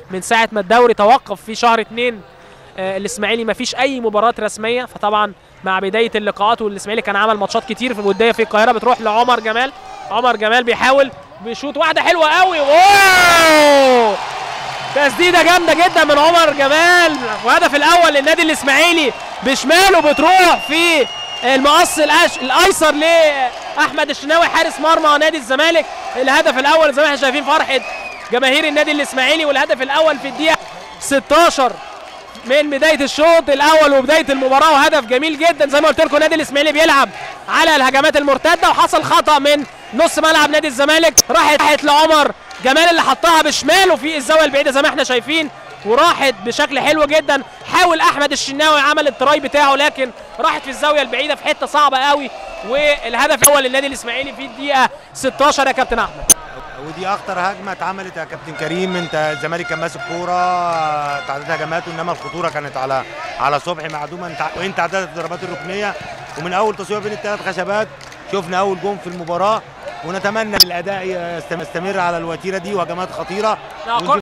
من ساعة ما الدوري توقف في شهر 2 الاسماعيلي ما فيش اي مباراة رسمية، فطبعا مع بداية اللقاءات والاسماعيلي كان عمل ماتشات كتير في الودية في القاهرة. بتروح لعمر جمال، عمر جمال بيحاول بيشوط واحدة حلوة قوي، اوه تسديده جامدة جدا من عمر جمال، وهدف الاول للنادي الاسماعيلي بشماله بتروح في المقص الايسر لاحمد الشناوي حارس مرمى نادي الزمالك. الهدف الاول زي ما احنا شايفين فرحه جماهير النادي الاسماعيلي، والهدف الاول في الدقيقة 16 من بداية الشوط الاول وبداية المباراة، وهدف جميل جدا. زي ما قلت لكم النادي الاسماعيلي بيلعب على الهجمات المرتدة، وحصل خطا من نص ملعب نادي الزمالك، راحت لعمر جمال اللي حطها بشماله في الزاوية البعيدة زي ما احنا شايفين، وراحت بشكل حلو جدا. حاول احمد الشناوي عمل التراي بتاعه لكن راحت في الزاوية البعيدة في حتة صعبة قوي، والهدف الاول للنادي الاسماعيلي في الدقيقة 16 يا كابتن احمد. ودي اخطر هجمة اتعملت يا كابتن كريم، انت الزمالك كان ماسك كورة تعداد هجماته، انما الخطورة كانت على صبحي معدومة، وانت عددت الضربات الركنيه، ومن اول تصوير بين الثلاث خشبات شفنا اول جون في المباراة، ونتمنى الاداء يستمر على الوتيره دي وهجمات خطيرة.